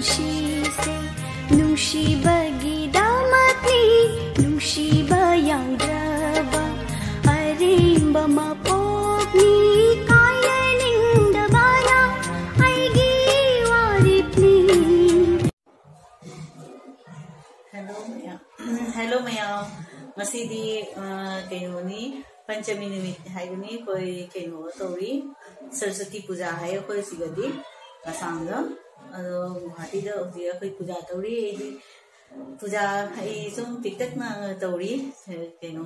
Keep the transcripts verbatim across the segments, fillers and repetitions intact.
ꯅꯨꯡꯁꯤꯁꯦ ꯅꯨꯡꯁꯤꯕꯒꯤꯗꯃꯛꯅꯤ, ꯅꯨꯡꯁꯤꯕ ꯌꯥꯎꯗ꯭ꯔꯕ ꯑꯔꯦꯝꯕ ꯃꯄꯣꯛꯅꯤ, ꯀꯥꯏꯅꯅꯤꯡꯗꯕꯅ ꯑꯩꯒꯤ ꯋꯥꯔꯦꯞꯅꯤ꯫ Hello ꯃꯌꯥꯝ꯫ Hello ꯃꯌꯥꯝ꯫ ꯉꯁꯤꯗꯤ, ꯑ, ꯀꯩꯅꯣꯅꯤ, ꯄꯟꯆꯃꯤ ꯅꯨꯃꯤꯠ ꯍꯥꯏꯕꯅꯤ꯫ ꯑꯩꯈꯣꯏ ꯀꯩꯅꯣ ꯇꯧꯔꯤ, ꯁꯔꯁ꯭ꯋꯇꯤ ꯄꯨꯖꯥ ꯍꯥꯏ ꯑꯩꯈꯣꯏ ꯁꯤꯗꯗꯤ, ꯑꯁꯥꯝꯗ꯫ ꯑꯗꯣ ꯒꯨꯋꯥꯍꯥꯇꯤꯗ ꯍꯧꯖꯤꯛ ꯑꯩꯈꯣꯏ ꯄꯨꯖꯥ ꯇꯧꯔꯤ꯫ ꯑꯩꯗꯤ ꯄꯨꯖꯥ ꯑꯩ ꯁꯨꯝ ꯄꯤꯛꯇꯛꯅ ꯇꯧꯔꯤ꯫ ꯀꯩꯅꯣ,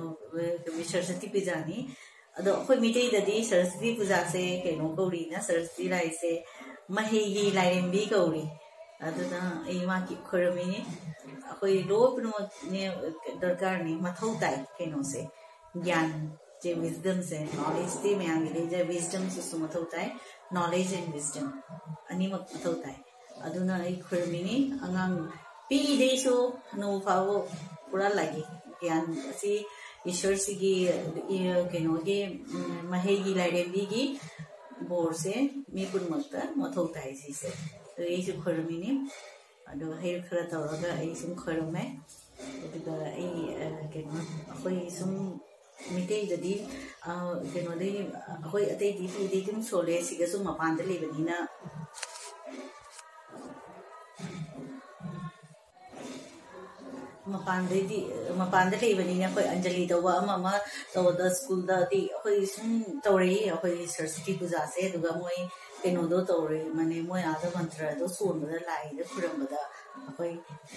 ꯁꯔꯁ꯭ꯋꯇꯤ ꯄꯨꯖꯥꯅꯤ꯫ ꯑꯗꯣ ꯑꯩꯈꯣꯏ ꯃꯤꯇꯩꯗꯗꯤ ꯁꯔꯁ꯭ꯋꯇꯤ ꯄꯨꯖꯥꯁꯦ ꯀꯩꯅꯣ ꯀꯧꯔꯤꯅ, ꯁꯔꯁ꯭ꯋꯇꯤ ꯂꯥꯏꯁꯦ ꯃꯍꯩꯒꯤ ꯂꯥꯏꯔꯦꯝꯕꯤ ꯀꯧꯔꯤ꯫ ꯑꯗꯨꯅ ꯑꯩ ꯃꯥꯒꯤ ꯈꯣꯏꯔꯝꯃꯤꯅꯤ꯫ ꯑꯩꯈꯣꯏ ꯂꯣꯏꯅꯃꯛꯅꯦ ꯗꯔꯀꯥꯔꯅꯤ, ꯃꯊꯧ ꯇꯥꯏ ꯀꯩꯅꯣꯁꯦ, ꯒ꯭ꯌꯥꯟꯁꯦ, wisdomꯁꯦ, knowledgeꯇꯤ ꯃꯌꯥꯝꯒꯤ ꯂꯩꯖꯩ, wisdomꯁꯤꯁꯨ ꯃꯊꯧ ꯇꯥꯏ, knowledge and wisdom ꯑꯅꯤꯃꯛ ꯃꯊꯧ ꯇꯥꯏ꯫ ꯑꯗꯨꯅ ꯑꯩ ꯈꯨꯔꯨꯝꯃꯤꯅꯤ꯫ ꯑꯉꯥꯡ ꯄꯤꯛꯏꯗꯩꯁꯨ ꯍꯅꯨ ꯐꯥꯎꯕ ꯄꯨꯔꯥ ꯂꯥꯏꯒꯤ ꯒ꯭ꯌꯥꯟ ꯑꯁꯤ ꯏꯁꯣꯔꯁꯤꯒꯤ, ꯏ-, ꯀꯩꯅꯣꯒꯤ, ꯎꯝ, ꯃꯍꯩꯒꯤ ꯂꯥꯏꯔꯦꯝꯕꯤꯒꯤ ꯕꯣꯔꯁꯦ ꯃꯤ ꯄꯨꯝꯅꯃꯛꯇ ꯃꯊꯧ ꯇꯥꯏ ꯁꯤꯁꯦ꯫ ꯑꯗꯨ ꯑꯩꯁꯨ ꯈꯨꯔꯨꯝꯃꯤꯅꯤ꯫ ꯑꯗꯨꯒ ꯍꯩ ꯈꯔ ꯇꯧꯔꯒ ꯑꯩ ꯁꯨꯝ ꯈꯣꯏꯔꯝꯃꯦ꯫ ꯑꯗꯨꯒ ꯑꯩ, ꯑ, ꯀꯩꯅꯣ, ꯑꯩꯈꯣꯏ ꯁꯨꯝ ꯃꯤꯇꯩꯗꯗꯤ, ꯑ, ꯀꯩꯅꯣꯗꯤ, ꯑꯩꯈꯣꯏ ꯑꯇꯩꯗꯤ ꯐꯤꯗꯤ ꯑꯗꯨꯝ ꯁꯣꯜꯂꯦ, ꯁꯤꯗꯁꯨ ꯃꯄꯥꯟꯗ ꯂꯩꯕꯅꯤꯅ, ꯃꯄꯥꯟꯗꯩꯗꯤ, ꯃꯄꯥꯟꯗ ꯂꯩꯕꯅꯤꯅ ꯑꯩꯈꯣꯏ ꯑꯟꯖꯂꯤ ꯇꯧꯕ ꯑꯃ ꯑꯃ ꯇꯧꯕꯗ ꯁ꯭ꯀꯨꯜꯗꯗꯤ ꯑꯩꯈꯣꯏ ꯁꯨꯝ ꯇꯧꯔꯛꯏ꯫ ꯑꯩꯈꯣꯏ ꯁꯔꯁ꯭ꯋꯇꯤ ꯄꯨꯖꯥꯁꯦ꯫ ꯑꯗꯨꯒ ꯃꯣꯏ ꯀꯩꯅꯣꯗꯣ ꯇꯧꯔꯦ, ꯃꯅꯦ, ꯃꯣꯏ ꯑꯥꯗ ꯃꯟꯇ꯭ꯔꯗꯣ ꯁꯣꯟꯕꯗ, ꯂꯥꯏꯗ ꯈꯨꯔꯝꯕꯗ ꯑꯩꯈꯣꯏ,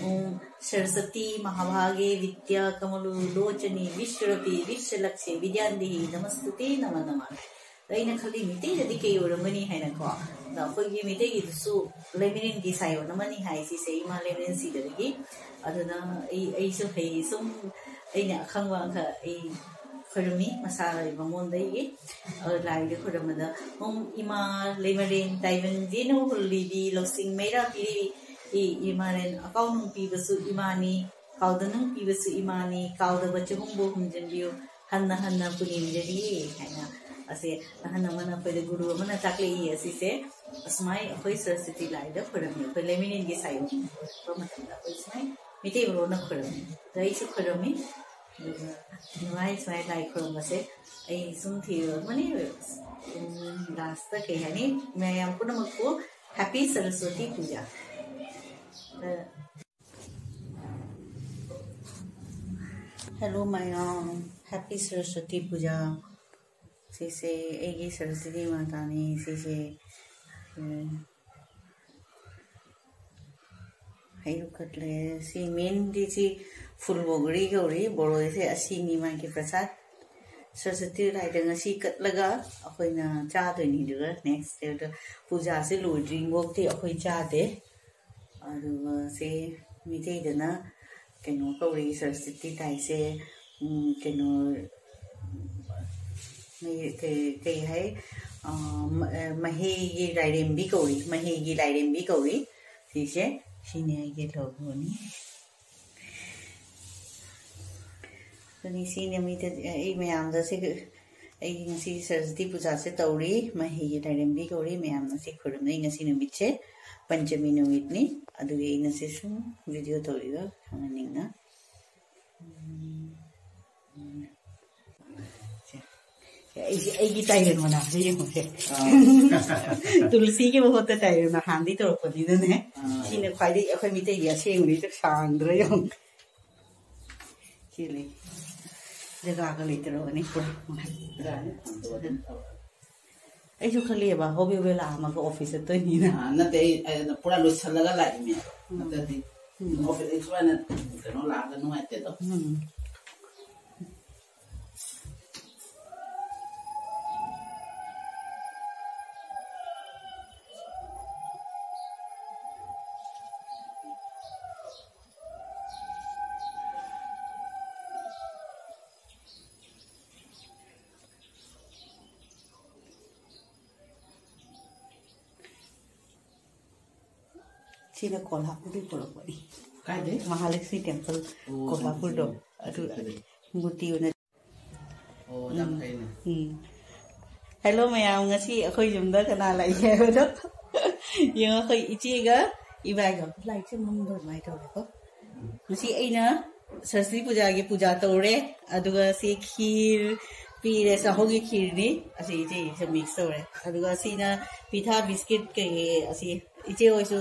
ꯎꯝ, ꯁꯔꯁ꯭ꯋꯇꯤ ꯃꯍꯥꯚꯥꯒꯦ ꯕꯤꯗ꯭ꯌꯥ ꯀꯃꯂꯣ ꯂꯣꯆꯅꯤ ꯕꯤꯁ꯭ꯋꯔꯨꯄꯤ ꯕꯤꯁ꯭ꯋꯂꯛꯁꯦ ꯕꯤꯗ꯭ꯌꯥꯟꯗꯦꯍꯤ ꯅꯃꯁ꯭ꯇꯨꯇꯦ ꯅꯃ ꯅꯃ꯫ ꯑꯗ ꯑꯩꯅ ꯈꯜꯂꯤ, ꯃꯤꯇꯩꯗꯗꯤ ꯀꯩ ꯑꯣꯏꯔꯝꯒꯅꯤ ꯍꯥꯏꯅꯀꯣ꯫ ꯑꯗ ꯑꯩꯈꯣꯏꯒꯤ ꯃꯤꯇꯩꯒꯤꯗꯨꯁꯨ ꯂꯩꯃꯔꯦꯟꯒꯤ ꯁꯥꯏꯑꯣꯟ ꯑꯃꯅꯤ ꯍꯥꯏ ꯁꯤꯁꯦ, ꯏꯃꯥ ꯂꯩꯃꯔꯦꯟ ꯁꯤꯗꯕꯒꯤ꯫ ꯑꯗꯨꯅ ꯑꯩ, ꯑꯩꯁꯨ ꯍꯩ ꯁꯨꯝ ꯑꯩꯅ ꯑꯈꯪꯕ ꯈꯔ ꯑꯩ ꯈꯣꯏꯔꯝꯃꯤ ꯃꯁꯥꯒꯤ ꯃꯉꯣꯟꯗꯒꯤ꯫ ꯑ, ꯂꯥꯏꯗ ꯈꯣꯏꯔꯝꯕꯗ, "ꯎꯝ, ꯏꯃꯥ ꯂꯩꯃꯔꯦꯟ ꯇꯥꯏꯕꯪ ꯖꯦꯅꯨ ꯍꯨꯜꯂꯤꯕꯤ ꯂꯧꯁꯤꯡ ꯃꯩꯔꯥ ꯄꯤꯔꯤ, ꯏ-, ꯏꯃꯥꯔꯦꯟ ꯑꯀꯥꯎ ꯅꯨꯡ ꯄꯤꯕꯁꯨ ꯏꯃꯥꯅꯤ, ꯀꯥꯎꯗ ꯅꯨꯡ ꯄꯤꯕꯁꯨ ꯏꯃꯥꯅꯤ, ꯀꯥꯎꯗꯕ ꯆꯍꯨꯝꯕꯨ ꯍꯨꯝꯖꯤꯟꯕꯤꯌꯨ, ꯍꯟꯅ ꯍꯟꯅ ꯄꯨꯅꯤꯡꯖꯔꯤ" ꯍꯥꯏꯅ ꯑꯁꯦ ꯑꯍꯟ ꯑꯃꯅ, ꯑꯩꯈꯣꯏꯗ ꯒꯨꯔꯨ ꯑꯃꯅ ꯇꯥꯛꯂꯛꯏ ꯑꯁꯤꯁꯦ꯫ ꯑꯁꯨꯃꯥꯏ ꯑꯩꯈꯣꯏ ꯁꯔꯁ꯭ꯋꯇꯤ ꯂꯥꯏꯗ ꯈꯣꯏꯔꯝꯃꯤ꯫ ꯑꯩꯈꯣꯏ ꯂꯩꯃꯔꯦꯟꯒꯤ ꯁꯥꯏꯑꯣꯟ ꯈꯣꯏꯔꯝꯕ ꯃꯇꯝꯗ ꯑꯩꯈꯣꯏ ꯁꯨꯃꯥꯏ ꯃꯤꯇꯩ ꯃꯔꯣꯟꯅ ꯈꯣꯏꯔꯝꯃꯤ꯫ ꯑꯗ ꯑꯩꯁꯨ ꯈꯣꯏꯔꯝꯃꯤ꯫ ꯑꯗꯨꯒ ꯅꯨꯡꯉꯥꯏ ꯁꯨꯃꯥꯏ ꯂꯥꯏ ꯈꯣꯏꯔꯝꯕꯁꯦ꯫ ꯑꯩ ꯁꯨꯝ ꯊꯤꯔꯨꯔꯕꯅꯤ꯫ ꯎꯝ, ꯂꯥꯁꯇ ꯀꯩ ꯍꯥꯏꯅꯤ, ꯃꯌꯥꯝ ꯄꯨꯝꯅꯃꯛꯄꯨ ꯍꯦꯄꯤ ꯁꯔꯁ꯭ꯋꯇꯤ ꯄꯨꯖꯥ꯫ ꯑ, ꯍꯦꯂꯣ ꯃꯌꯥꯝ, ꯍꯦꯄꯤ ꯁꯔꯁ꯭ꯋꯇꯤ ꯄꯨꯖꯥ꯫ ꯁꯤꯁꯦ ꯑꯩꯒꯤ ꯁꯔꯁ꯭ꯋꯇꯤ ꯃꯥꯇꯥꯅꯤ꯫ ꯁꯤꯁꯦ, ꯎꯝ, ꯍꯩꯔꯨꯛ ꯀꯠꯂꯦ꯫ ꯁꯤ ꯃꯦꯟꯗꯤ ꯁꯤ ꯐꯨꯜ ꯕꯣꯒꯔꯤ ꯀꯧꯔꯤ, ꯕꯣꯔꯣꯏꯁꯦ ꯑꯁꯤꯅꯤ ꯃꯥꯒꯤ ꯄ꯭ꯔꯁꯥꯗ꯫ ꯁꯔꯁ꯭ꯋꯇꯤ ꯂꯥꯏꯗ ꯉꯁꯤ ꯀꯠꯂꯒ ꯑꯩꯈꯣꯏꯅ ꯆꯥꯗꯣꯏꯅꯤ꯫ ꯑꯗꯨꯒ ꯅꯦꯛꯁ ꯗꯦꯗ ꯄꯨꯖꯥꯁꯦ ꯂꯣꯏꯗ꯭ꯔꯤꯐꯥꯎꯗꯤ ꯑꯩꯈꯣꯏ ꯆꯥꯗꯦ꯫ ꯑꯗꯨꯒ ꯁꯤ ꯃꯤꯇꯩꯗꯅ ꯀꯩꯅꯣ ꯀꯧꯔꯤ, ꯁꯔꯁ꯭ꯋꯇꯤ ꯂꯥꯏꯁꯦ, ꯎꯝ, ꯀꯩꯅꯣ, ꯃꯩ-, ꯀꯩ, ꯀꯩ ꯍꯥꯏ, ꯑ, ꯃ-, ꯑ, ꯃꯍꯩꯒꯤ ꯂꯥꯏꯔꯦꯝꯕꯤ ꯀꯧꯔꯤ, ꯃꯍꯩꯒꯤ ꯂꯥꯏꯔꯦꯝꯕꯤ ꯀꯧꯔꯤ꯫ ꯁꯤꯁꯦ, ꯁꯤꯅꯤ ꯑꯩꯒꯤ ꯂꯣꯒꯣꯅꯤ꯫ ꯑꯗꯨꯅꯤ, ꯁꯤ ꯅꯨꯃꯤꯠꯇ ꯑꯩ ꯃꯌꯥꯝꯗ ꯁꯤ, ꯑꯩ ꯉꯁꯤ ꯁꯔꯁ꯭ꯋꯇꯤ ꯄꯨꯖꯥꯁꯦ ꯇꯧꯔꯤ, ꯃꯍꯩꯒꯤ ꯂꯥꯏꯔꯦꯝꯕꯤ ꯀꯧꯔꯤ, ꯃꯌꯥꯝꯅ ꯁꯤ ꯈꯨꯔꯨꯝꯅꯩ꯫ ꯉꯁꯤ ꯅꯨꯃꯤꯠꯁꯦ ꯄꯟꯆꯃꯤ ꯅꯨꯃꯤꯠꯅꯤ, ꯑꯗꯨꯒꯤ ꯑꯩꯅ ꯁꯤ ꯁꯨꯝ ꯚꯤꯗꯤꯑꯣ ꯇꯧꯔꯤꯕ ꯈꯪꯍꯟꯅꯤꯡꯅ꯫ ꯎꯝ, ꯎꯝ꯫ ꯁꯦ꯫ ꯑꯩꯒꯤ, ꯑꯩꯒꯤ ꯇꯥꯏꯕꯪ ꯃꯅꯥꯁꯦ ꯌꯦꯡꯉꯨꯁꯦ꯫ ꯑꯥ꯫ ꯇꯨꯜꯁꯤꯒꯤ ꯃꯍꯨꯠꯇ ꯇꯥꯏꯕꯪ ꯃꯅꯥ ꯍꯥꯟꯅꯗꯤ ꯇꯧꯔꯛꯄꯅꯤꯅꯅꯦ꯫ ꯑꯥ꯫ ꯁꯤꯅ ꯈ꯭ꯋꯥꯏꯗꯒꯤ ꯑꯩꯈꯣꯏ ꯃꯤꯇꯩꯒꯤ ꯑꯁꯦꯡꯕꯗꯤ ꯁꯥꯡꯗ꯭ꯔꯥ ꯌꯦꯡꯉꯨ꯫ ꯁꯤ ꯂꯩ꯫ ꯖꯒꯥꯒ ꯂꯩꯇ꯭ꯔꯕꯅꯤ ꯄꯨꯔꯥ꯫ ꯑꯩꯁꯨ ꯈꯜꯂꯤꯑꯕ, ꯍꯣꯕꯦ ꯍꯣꯕꯦ ꯂꯥꯛꯑꯝꯃꯒ ꯑꯣꯐꯤꯁ ꯆꯠꯇꯣꯏꯅꯤꯅ꯫ ꯑꯥ, ꯅꯠꯇꯦ, ꯑꯩ, ꯑꯩ ꯄꯨꯔꯥ ꯂꯣꯏꯁꯤꯜꯂꯒ ꯂꯥꯛꯏꯅꯦ꯫ ꯎꯝ꯫ ꯅꯠꯇ꯭ꯔꯗꯤ ꯎꯝ꯫ ꯑꯣꯐꯤꯁ ꯑꯩ ꯁꯨꯃꯥꯏꯅ ꯀꯩꯅꯣ ꯂꯥꯛꯑꯒ ꯅꯨꯡꯉꯥꯏꯇꯦꯗꯣ꯫ ꯎꯝ꯫ ꯁꯤꯅ ꯀꯣꯜꯍꯥꯄꯨꯔꯗꯒꯤ ꯄꯨꯔꯛꯄꯅꯤ꯫ ꯀꯥꯏꯗꯩ? ꯃꯍꯥꯂꯛꯁꯃꯤ ꯇꯦꯝꯄꯜ ꯑꯣ, ꯀꯣꯜꯍꯥꯄꯨꯔꯗꯣ꯫ ꯈꯪꯉꯦ, ꯈꯪꯉꯦ꯫ ꯑꯗꯨ ꯈꯪꯉꯦ꯫ ꯃꯨꯔꯇꯤ ꯑꯣꯏꯅ ꯑꯣ, ꯌꯥꯝ ꯎꯝ꯫ ꯐꯩꯅꯦ꯫ ꯎꯝ꯫ ꯍꯦꯜꯂꯣ ꯃꯌꯥꯝ, ꯉꯁꯤ ꯑꯩꯈꯣꯏ ꯌꯨꯝꯗ ꯀꯅꯥ ꯂꯥꯛꯏ ꯍꯥꯏꯕꯗꯣ ꯌꯦꯡꯉꯣ, ꯑꯩꯈꯣꯏ ꯏꯆꯦꯒ ꯏꯕꯥꯏꯒ꯫ ꯂꯥꯏꯠꯁꯦ ꯃꯝꯕ ꯑꯗꯨꯃꯥꯏꯅ ꯇꯧꯔꯦꯀꯣ꯫ ꯉꯁꯤ ꯑꯩꯅ ꯁꯔꯁ꯭ꯋꯇꯤ ꯄꯨꯖꯥꯒꯤ ꯄꯨꯖꯥ ꯇꯧꯔꯦ, ꯑꯗꯨꯒ ꯁꯤ ꯈꯤꯔ ꯄꯤꯔꯦ, ꯆꯥꯍꯧꯒꯤ ꯈꯤꯔꯅꯤ꯫ ꯑꯁꯤ ꯏꯆꯦ ꯏꯆꯦ ꯃꯤꯛꯁ ꯇꯧꯔꯦ, ꯑꯗꯨꯒ ꯁꯤꯅ ꯄꯤꯊꯥ ꯕꯤꯁꯀꯤꯠ ꯀꯩꯀꯩ꯫ ꯑꯁꯤ ꯏꯆꯦ ꯍꯣꯏꯁꯨ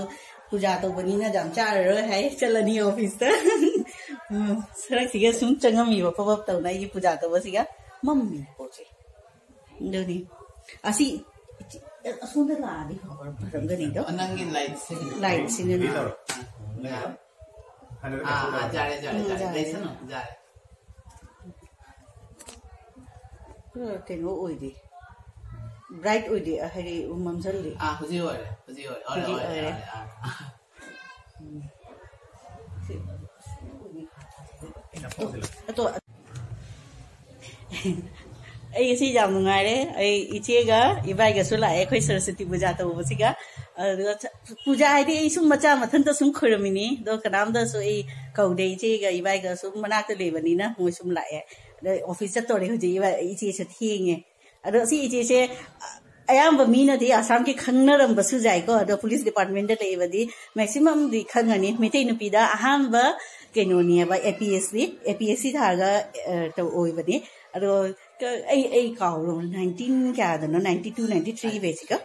ꯄꯨꯖꯥ ꯇꯧꯕꯅꯤꯅ ꯌꯥꯝ ꯆꯥꯔꯔꯣꯏ ꯍꯥꯏ, ꯆꯠꯂꯅꯤ ꯑꯣꯐꯤꯁꯇ꯫ ꯎꯝ, ꯁꯔꯛꯁꯤꯒ ꯁꯨꯝ ꯆꯪꯉꯝꯃꯤꯕ ꯄꯞ ꯄꯞ ꯇꯧꯅ ꯑꯩꯒꯤ ꯄꯨꯖꯥ ꯇꯧꯕꯁꯤꯒ ꯃꯝꯃꯤ ꯄꯣꯠꯁꯦ꯫ ꯑꯗꯨꯅꯤ꯫ ꯑꯁꯤ ꯑꯁꯣꯝꯗ ꯂꯥꯛꯑꯗꯤ ꯐꯔꯝꯒꯅꯤꯗꯣ꯫ ꯅꯪꯒꯤ ꯂꯥꯏꯠꯁꯦ꯫ ꯂꯥꯏꯠꯁꯤꯅ ꯀꯩ ꯇꯧꯔꯣ? ꯑꯥ, ꯑꯥ, ꯌꯥꯔꯦ, ꯌꯥꯔꯦ, ꯎꯝ, ꯌꯥꯔꯦ꯫ ꯌꯥꯔꯦ꯫ ꯂꯩꯁꯅꯨ, ꯌꯥꯔꯦ꯫ ꯄꯨꯔꯥ ꯀꯩꯅꯣ ꯑꯣꯏꯗꯦ꯫ ꯕ꯭ꯔꯥꯏꯠ ꯑꯣꯏꯗꯦ, ꯍꯥꯏꯗꯤ ꯃꯝꯁꯤꯜꯂꯤ꯫ ꯑꯥ, ꯍꯧꯖꯤꯛ ꯑꯣꯏꯔꯦ, ꯍꯧꯖꯤꯛ ꯑꯣꯏꯔꯦ꯫ ꯑꯣꯏꯔꯦ, ꯍꯧꯖꯤꯛ ꯑꯣꯏꯔꯦ, ꯑꯣꯏꯔꯦ꯫ ꯌꯥꯔꯦ, ꯑꯥ꯫ ꯎꯝ꯫ ꯁꯤ, ꯑꯗꯣ, ꯑꯩ ꯉꯁꯤ ꯌꯥꯝ ꯅꯨꯡꯉꯥꯏꯔꯦ꯫ ꯑꯩ ꯏꯆꯦꯒ ꯏꯕꯥꯏꯒꯁꯨ ꯂꯥꯛꯑꯦ ꯑꯩꯈꯣꯏ ꯁꯔꯁ꯭ꯋꯇꯤ ꯄꯨꯖꯥ ꯇꯧꯕꯁꯤꯒ꯫ ꯑꯗꯨꯒ ꯄꯨꯖꯥ ꯍꯥꯏꯗꯤ ꯑꯩ ꯁꯨꯝ ꯃꯆꯥ ꯃꯊꯟꯇ ꯁꯨꯝ ꯈꯣꯏꯔꯝꯃꯤꯅꯤ꯫ ꯑꯗꯣ ꯀꯅꯥꯝꯇꯁꯨ ꯑꯩ ꯀꯧꯗꯦ꯫ ꯏꯆꯦꯒ ꯏꯕꯥꯏꯒ ꯁꯨꯝ ꯃꯅꯥꯛꯇ ꯂꯩꯕꯅꯤꯅ ꯃꯣꯏ ꯁꯨꯝ ꯂꯥꯛꯑꯦ꯫ ꯑꯗ ꯑꯣꯐꯤꯁ ꯆꯠꯇꯣꯔꯦ ꯍꯧꯖꯤꯛ, ꯏꯕꯥꯏ, ꯏꯆꯦꯁꯨ ꯊꯦꯡꯉꯦ꯫ ꯑꯗꯣ ꯁꯤ ꯏꯆꯦꯁꯦ, ꯑ, ꯑꯌꯥꯝꯕ ꯃꯤꯅꯗꯤ ꯑꯁꯥꯝꯒꯤ ꯈꯪꯅꯔꯝꯕꯁꯨ ꯌꯥꯏꯀꯣ꯫ ꯑꯗꯣ ꯄꯨꯂꯤꯁ ꯗꯤꯄꯥꯔꯠꯃꯦꯟꯗ ꯂꯩꯕꯗꯤ ꯃꯦꯛꯁꯤꯃꯝꯗꯤ ꯈꯪꯉꯅꯤ꯫ ꯃꯩꯇꯩ ꯅꯨꯄꯤꯗ ꯑꯍꯥꯟꯕ ꯀꯩꯅꯣꯅꯦꯕ, APSC, APSC ꯊꯥꯔꯒ, ꯑ, ꯇꯧ-, ꯑꯣꯏꯕꯅꯤ꯫ ꯑꯗꯣ ꯀ-, ꯑꯩ, ꯑꯩ ꯀꯥꯎꯔꯣ, nineteen ꯀꯌꯥꯗꯅꯣ, ninety two, ninety three batchꯀ,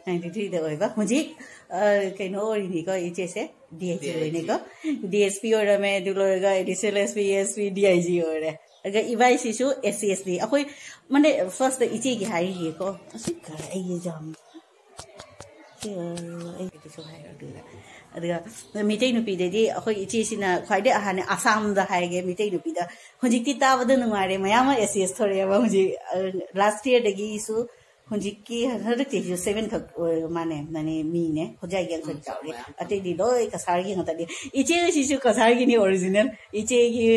ninety threeꯗ ꯑꯣꯏꯕ꯫ ꯍꯧꯖꯤꯛ, ꯑ, ꯀꯩꯅꯣ ꯑꯣꯏꯔꯤꯅꯤꯀꯣ ꯏꯆꯦꯁꯦ, DIG ꯑꯣꯏꯅꯤꯀꯣ꯫ DSP ꯑꯣꯏꯔꯝꯃꯦ, ꯑꯗꯨ ꯂꯣꯏꯔꯒ additional SP, SP, DIG ꯑꯣꯏꯔꯦ꯫ ꯑꯗꯨꯒ ꯏꯕꯥꯏꯁꯤꯁꯨ SCSD꯫ ꯑꯩꯈꯣꯏ, ꯃꯅꯦ, ꯐꯥꯔꯁꯇ ꯏꯆꯦꯒꯤ ꯍꯥꯏꯔꯤꯒꯦꯀꯣ꯫ ꯑꯁꯤ ꯀꯔꯤ ꯑꯩꯒꯤ ꯌꯥꯝ, ꯑꯩꯒꯤꯁꯨ ꯍꯥꯏꯔꯣ ꯑꯗꯨꯒ꯫ ꯑꯗꯨꯒ ꯃꯩꯇꯩ ꯅꯨꯄꯤꯗꯗꯤ ꯑꯩꯈꯣꯏ ꯏꯆꯦꯁꯤꯅ ꯈ꯭ꯋꯥꯏꯗꯩ ꯑꯍꯥꯟꯅ ꯑꯁꯥꯝꯗ ꯍꯥꯏꯒꯦ꯫ ꯃꯩꯇꯩ ꯅꯨꯄꯤꯗ ꯍꯧꯖꯤꯛꯇꯤ ꯇꯥꯕꯗ ꯅꯨꯡꯉꯥꯏꯔꯦ, ꯃꯌꯥꯝ ꯑꯃ SS ꯊꯣꯔꯛꯑꯦꯕ ꯍꯧꯖꯤꯛ꯫ ꯑ, last yearꯗꯒꯤꯁꯨ ꯍꯧꯖꯤꯛꯀꯤ ꯍꯟꯗꯛ ꯆꯍꯤꯁꯨ seven ꯈꯛ ꯑꯣꯏꯔ ꯃꯥꯅꯦ, ꯃꯥꯅꯦ, ꯃꯤꯅꯦ꯫ ꯍꯣꯖꯥꯏꯒꯤ ꯑꯃꯈꯛ ꯎꯝ, ꯆꯥꯎꯔꯦ꯫ ꯃꯌꯥꯝ꯫ ꯑꯇꯩꯗꯤ ꯂꯣꯏ ꯀꯁꯥꯔꯒꯤ ꯉꯥꯛꯇꯅꯤ꯫ ꯏꯆꯦꯁꯤꯁꯨ ꯀꯁꯥꯔꯒꯤꯅꯤ original꯫ ꯏꯆꯦꯒꯤ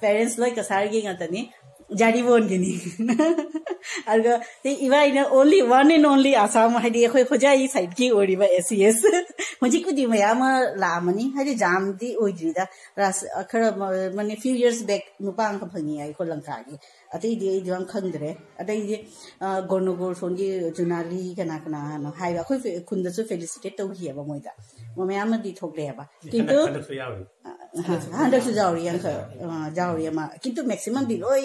parents ꯂꯣꯏ ꯀꯁꯥꯔꯒꯤ ꯉꯥꯛꯇꯅꯤ꯫ ꯖꯥꯔꯤꯕꯣꯟꯒꯤꯅꯤ꯫ ꯑꯗꯨꯒ ꯁꯤ ꯏꯕꯥꯏꯅ only one and only Assam, ꯍꯥꯏꯗꯤ ꯑꯩꯈꯣꯏ ꯍꯣꯖꯥꯏ ꯁꯥꯏꯠꯀꯤ ꯑꯣꯏꯔꯤꯕ ꯑꯦꯁ ꯁꯤ ꯑꯦꯁ꯫ ꯍꯧꯖꯤꯛꯄꯨꯗꯤ ꯃꯌꯥꯝ ꯑꯃ ꯂꯥꯛꯑꯝꯃꯅꯤ, ꯍꯥꯏꯗꯤ ꯖꯥꯝꯗꯤ ꯑꯣꯏꯗ꯭ꯔꯤꯗ꯫ ꯔꯥꯁ-, ꯈꯔ ꯃ-, ꯃꯅꯤ few years back ꯅꯨꯄꯥ ꯑꯃꯈꯛ ꯐꯪꯉꯤ ꯍꯥꯏꯀꯣ ꯂꯪꯀꯥꯒꯤ꯫ ꯑꯇꯩꯗꯤ ꯑꯩꯗꯤ ꯌꯥꯝ ꯈꯪꯗ꯭ꯔꯦ꯫ ꯑꯇꯩꯗꯤ, ꯑ, ꯒꯣꯔꯅꯣꯒꯣꯔ ꯁꯣꯝꯒꯤ ꯖꯨꯅꯥꯂꯤ ꯀꯅꯥ ꯀꯅꯥꯅꯣ ꯍꯥꯏꯕ, ꯑꯩꯈꯣꯏ ꯐꯦ-, ꯈꯨꯟꯗꯁꯨ felicitate ꯇꯧꯈꯤꯑꯕ ꯃꯣꯏꯗ꯫ ꯃꯣꯏ ꯃꯌꯥꯝ ꯑꯃꯗꯤ ꯊꯣꯛꯂꯛꯑꯦꯕ꯫ ꯀꯤꯟꯇꯨ ꯍꯟꯗꯛ-, ꯍꯟꯗꯛꯁꯨ ꯌꯥꯎꯔꯤ꯫ ꯑ, ꯍꯟꯗꯛꯁꯨ ꯌꯥꯎꯔꯤ, ꯌꯥꯝ ꯈꯔ, ꯑ, ꯌꯥꯎꯔꯤ ꯑꯃ꯫ ꯀꯤꯟꯇꯨ maximum ꯗꯤ ꯂꯣꯏ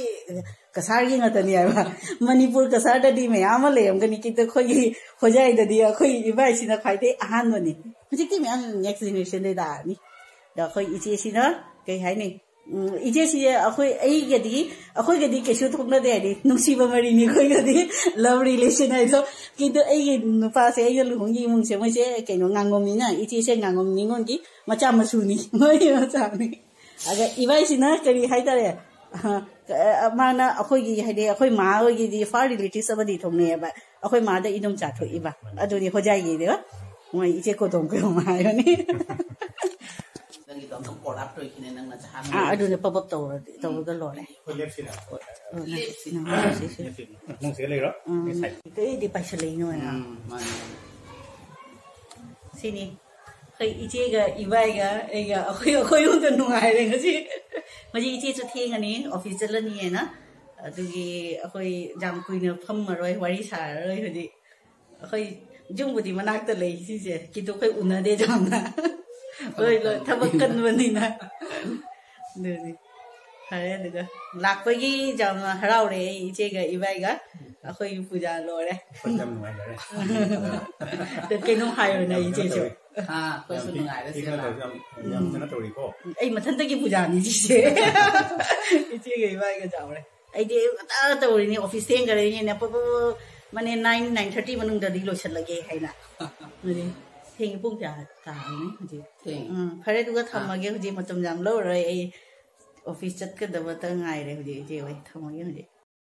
ꯀꯁꯥꯔꯒꯤ ꯉꯥꯛꯇꯅꯤ ꯍꯥꯏꯕ꯫ ꯃꯅꯤꯄꯨꯔ ꯀꯁꯥꯔꯗꯗꯤ ꯃꯌꯥꯝ ꯑꯃ ꯂꯩꯔꯝꯒꯅꯤ, ꯀꯤꯟꯇꯨ ꯑꯩꯈꯣꯏꯒꯤ ꯍꯣꯖꯥꯏꯗꯗꯤ ꯑꯩꯈꯣꯏ ꯏꯕꯥꯏꯁꯤꯅ ꯈ꯭ꯋꯥꯏꯗꯩ ꯑꯍꯥꯟꯕꯅꯤ꯫ ꯍꯧꯖꯤꯛꯇꯤ ꯃꯌꯥꯝ next generation ꯗꯩ ꯂꯥꯛꯑꯅꯤ꯫ ꯑꯗ ꯑꯩꯈꯣꯏ ꯏꯆꯦꯁꯤꯅ ꯀꯩ ꯍꯥꯏꯅꯤ? ꯎꯝ, ꯏꯆꯦꯁꯤ ꯑꯩꯈꯣꯏ, ꯑꯩꯒꯗꯤ, ꯑꯩꯈꯣꯏꯒꯗꯤ ꯀꯩꯁꯨ ꯊꯣꯛꯅꯗꯦ, ꯍꯥꯏꯗꯤ ꯅꯨꯡꯁꯤꯕ ꯃꯔꯤꯅꯤ ꯑꯩꯈꯣꯏꯒꯗꯤ, love relation ꯍꯥꯏꯗꯣ꯫ ꯀꯤꯟꯇꯨ ꯑꯩꯒꯤ ꯅꯨꯄꯥꯁꯦ, ꯑꯩꯒ ꯂꯨꯍꯣꯡꯒꯤ ꯏꯃꯨꯡꯁꯦ, ꯃꯣꯏꯁꯦ ꯀꯩꯅꯣ, ꯉꯥꯉꯣꯝꯅꯤꯅ, ꯏꯆꯦꯁꯦ ꯉꯥꯉꯣꯝ ꯅꯤꯉꯣꯜꯒꯤ ꯃꯆꯥ ꯃꯁꯨꯅꯤ, ꯃꯣꯏꯒꯤ ꯃꯆꯥꯅꯤ꯫ ꯑꯗ ꯏꯕꯥꯏꯁꯤꯅ ꯀꯔꯤ ꯍꯥꯏꯇꯥꯔꯦ, ꯑ, ꯃꯥꯅ ꯑꯩꯈꯣꯏꯒꯤ, ꯍꯥꯏꯗꯤ ꯑꯩꯈꯣꯏ ꯃꯥ ꯍꯣꯏꯒꯤꯗꯤ far relatives ꯑꯃꯗꯤ ꯊꯣꯛꯅꯩꯑꯕ, ꯑꯩꯈꯣꯏ ꯃꯥꯗ ꯏꯗꯣꯝꯆꯥ ꯊꯣꯛꯏꯕ, ꯑꯗꯨꯗꯤ ꯍꯣꯖꯥꯏꯒꯤꯗꯤ ꯃꯣꯏ ꯏꯆꯦ ꯀꯣꯗꯣꯝ ꯀꯩꯍꯣꯝ ꯍꯥꯏꯕꯅꯤ꯫ ꯅꯪꯒꯤꯗꯣ ꯑꯝꯇ collab ꯇꯧꯏꯁꯤꯅꯦ, ꯅꯪꯅ ꯆꯍꯥ ꯑꯥ, ꯑꯗꯨꯅ ꯄꯞ ꯄꯞ ꯇꯧꯔꯗꯤ, ꯇꯧꯔꯒ ꯂꯣꯏꯔꯦ꯫ ꯑꯩꯈꯣꯏ ꯂꯦꯞꯁꯤꯔ? ꯑꯣ, ꯅꯪ, ꯂꯦꯞꯁꯤ꯫ ꯅꯪ ꯂꯦꯞꯁꯤ, ꯁꯤ꯫ ꯅꯪ ꯁꯤꯗ ꯂꯩꯔꯣ? ꯎꯝ꯫ ꯑꯩ ꯁꯥꯏ-, ꯑꯇꯩꯗꯤ ꯄꯥꯏꯁꯜꯂꯛꯏꯅꯣ, ꯅꯪ꯫ ꯎꯝ, ꯃꯥꯅꯤ꯫ ꯁꯤꯅꯤ꯫ ꯑꯩꯈꯣꯏ ꯏꯆꯦꯒ ꯏꯕꯥꯏꯒ ꯑꯩꯒ ꯑꯩꯈꯣꯏ, ꯑꯩꯈꯣꯏ ꯑꯍꯨꯝꯗ ꯅꯨꯡꯉꯥꯏꯔꯦ ꯉꯁꯤ꯫ ꯉꯁꯤ ꯏꯆꯦꯁꯨ ꯊꯦꯡꯉꯅꯤ, office ꯆꯠꯂꯅꯤꯅ꯫ ꯑꯗꯨꯒꯤ ꯑꯩꯈꯣꯏ ꯌꯥꯝ ꯀꯨꯏꯅ ꯐꯝꯃꯔꯣꯏ, ꯋꯥꯔꯤ ꯁꯥꯔꯔꯣꯏ ꯍꯧꯖꯤꯛ꯫ ꯑꯩꯈꯣꯏ ꯌꯨꯝꯕꯨꯗꯤ ꯃꯅꯥꯛꯇ ꯂꯩ ꯁꯤꯁꯦ, ꯀꯤꯟꯇꯨ ꯑꯩꯈꯣꯏ ꯎꯅꯗꯦ ꯌꯥꯝꯅ꯫ ꯂꯣꯏ, ꯂꯣꯏ ꯊꯕꯛ ꯀꯟꯕꯅꯤꯅ꯫ ꯑꯗꯨꯅꯤ꯫ ꯐꯔꯦ ꯑꯗꯨꯒ꯫ ꯂꯥꯛꯄꯒꯤ ꯌꯥꯝꯅ ꯍꯔꯥꯎꯔꯦ ꯑꯩ ꯏꯆꯦꯒ ꯏꯕꯥꯏꯒ꯫ ꯑꯩꯈꯣꯏꯒꯤ ꯄꯨꯖꯥ ꯂꯣꯏꯔꯦ꯫ ꯑꯩꯈꯣꯏ ꯌꯥꯝ ꯅꯨꯡꯉꯥꯏꯖꯔꯦ꯫ ꯑꯗꯣ ꯀꯩꯅꯣꯝ ꯍꯥꯏꯔꯣꯅꯦ ꯌꯥꯝ ꯀꯩꯅꯣ ꯏꯆꯦꯁꯨ꯫ ꯇꯧꯋꯤ꯫ ꯑꯥ, ꯑꯩꯈꯣꯏꯁꯨ ꯌꯥꯝ ꯅꯨꯡꯉꯥꯏꯔꯦ ꯊꯤ-, ꯁꯤꯗ ꯊꯤꯅ ꯂꯥꯛꯑꯒ꯫ ꯇꯧ-, ꯌꯥꯝ, ꯌꯥꯝ ꯀꯩꯅꯣ ꯇꯧꯔꯤꯀꯣ꯫ ꯑꯩ ꯃꯊꯟꯇꯒꯤ ꯄꯨꯖꯥꯅꯤ ꯁꯤꯁꯦ꯫ ꯏꯆꯦꯒ ꯏꯕꯥꯏꯒ ꯆꯥꯎꯔꯦ꯫ ꯑꯩꯗꯤ ꯑꯌꯨꯛ ꯉꯟꯇꯥ ꯇꯧꯔꯤꯅꯤ, office ꯊꯦꯡꯈ꯭ꯔꯦꯅꯦ, ꯄꯨꯡ, ꯄꯨꯡ, ꯃꯅꯦ, nine, nine thirty ꯃꯅꯨꯡꯗꯗꯤ ꯂꯣꯏꯁꯤꯜꯂꯒꯦ ꯍꯥꯏꯅ꯫ ꯑꯗꯨꯗꯤ ꯊꯦꯡꯉꯤ, ꯄꯨꯡ ꯀꯌꯥ ꯇꯥꯔꯕꯅꯤ ꯍꯧꯖꯤꯛ? ꯊꯦꯡꯉꯤ꯫ ꯎꯝ, ꯐꯔꯦ, ꯑꯗꯨꯒ ꯑꯥ꯫ ꯊꯝꯃꯒꯦ, ꯍꯧꯖꯤꯛ ꯃꯇꯝ ꯌꯥꯝ ꯂꯧꯔꯔꯣꯏ ꯑꯩ꯫ Office ꯆꯠꯀꯗꯕꯇ ꯉꯥꯏꯔꯦ ꯍꯧꯖꯤꯛ, ꯏꯆꯦ ꯍꯣꯏ, ꯊꯝꯃꯒꯦ ꯍꯧꯖꯤꯛ꯫